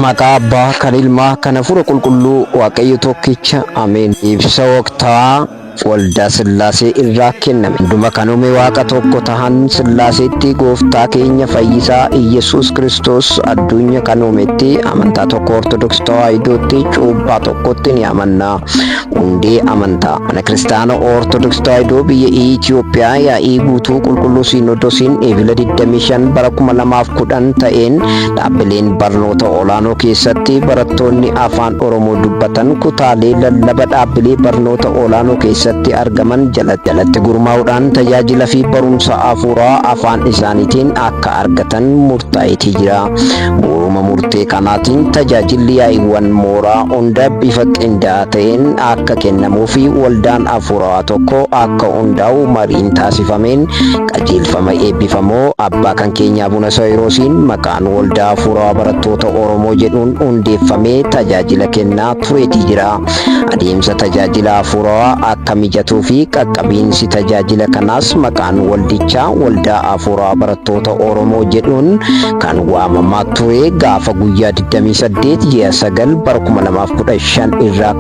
Maqaa Abbaa, kan Ilmaa, kan Hafuura Qulqulluu, Waaqayyo tokkicha, Ameen. Ibsa waqtaawaa Waldaa Sillaasee irraa kenname. Hunduma kan uume Waaqa tokko tahan Sillaaseetti Gooftaa keenya Fayyisaa Iyyasuus Kiristoos adduunya kan uumetti amantaa tokko Ortodoks Tawaahidootti cuuphaa tokkotti ni amanna. Hundee amantaa Mana Kiristaana Ortodoks Tawaahidoo biyya Itiyoophiyaa yaa'ii guutuu Qulqulluu Siinoodosiin Eebila 25 bara 2010 ta'een dhaabbileen barnoota olaanoo keessatti barattoonni Afaan Oromoo dubbatan kutaalee lallaba dhaabbilee barnoota olaanoo keessatti argaman jalatti gurmaa'uudhaan tajaajila fi barumsa afuuraa afaan isaaniitiin akka argatan murtaa'eetii jira. Bu'uuruma murtee kanaatiin tajaajilli yaa'iiwwan mooraa hunda bifa qindaa'aa ta'een akka kennamuu fi waldaan afuurawaa tokko akka hundaa'u mariin taasifameen qajeelfama eebbifamoo abbaa kan keenya Abuna Sawiroosiin maqaan Waldaa Afuurawaa Barattoota Oromoo jedhuun hundeeffamee tajaajila kennaa tureetii jira. Adeemsa tajaajila afuurawaa akka mijatuu fi qaqqabiinsi tajaajila kanaas maqaan waldichaa Waldaa Afuurawaa Barattoota Oromoo jedhuun kan waamamaa ture gaafa guyyaa 28 ji'a 9 bara 2015 irraa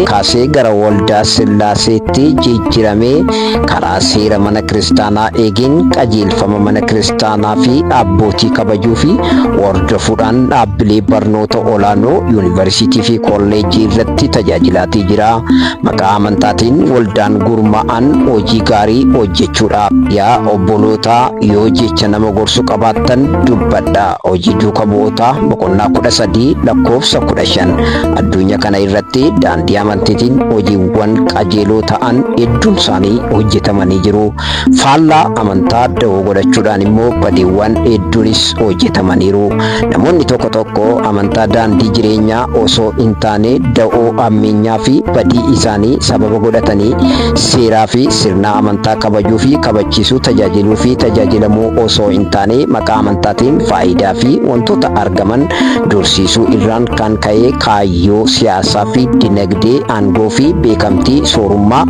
kaasee gara Waldaa Sillaaseetti jijjiramee karaa seera mana kiristaanaa eegeen qajeelfama mana kiristaanaa fi abbootii kabajuu fi hordofuudhaan dhaabbilee barnoota olaanoo yuunivarsiitii fi kolleejjii irratti tajaajilaatii jira. Maqaa amantaatiin waldaan gurmaa'an hojii gaarii hojjechuudha. Yaa obbolootaa yoo jecha nama gorsu qabaattan dubbadha. Hojii duuka bu'ootaa boqonnaa 13 lakkoofsa 15. Addunyaa kana irratti daandii amantiitiin hojiiwwan qajeeloo ta'an hedduun isaanii hojjetamanii jiru. Faallaa amantaa da'oo godhachuudhaan immoo badiiwwan hedduunis hojjetamaniiru. Namoonni tokko tokko amantaa daandii jireenyaa osoo hin taane da'oo hammeenyaa fi badii isaanii sababa godhatanii seeraa fi sirna amantaa kabajuu fi kabachiisuu, tajaajiluu fi tajaajilamuu osoo hin taane maqaa amantaatiin faayidaa fi wantoota argaman dursiisuu irraan kan ka'e kaayyoo siyaasaa fi dinagdee, aangoo fi beekamtii soorummaa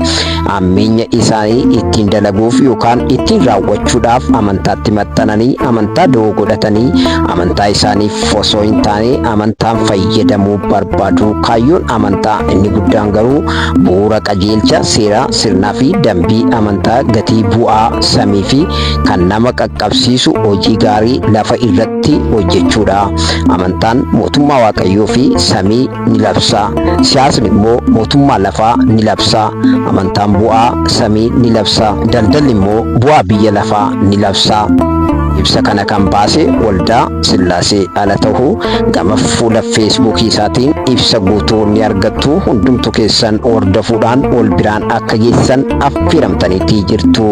hammeenya isaanii ittiin dalaguuf yookaan ittiin raawwachuudhaaf amantaatti maxxananii amantaa da'oo godhatanii amantaa isaaniif osoo hin taane amantaan fayyadamuu barbaadu. Kaayyoon amantaa inni guddaan garuu bu'uura qajeelcha seeraa, sirnaa fi dambii amantaa gatii bu'aa samii fi kan nama qaqqabsiisu hojii gaarii lafa irratti hojjechuudha. Amantaan mootummaa Waaqayyoo fi samii ni labsa. Siyaasni immoo mootummaa lafaa ni labsa. Amantaan bu'aa samii ni labsa. Daldalli immoo bu'aa biyya lafaa ni labsa. Ibsa kana kan baase Waldaa Sillaasee ala ta'u gama fuula Feesbuukii isaatiin ibsa guutuu ni argattu. Hundumtu keessan hordofuudhaan wal biraan akka geessan affeeramtaniitii jirtu.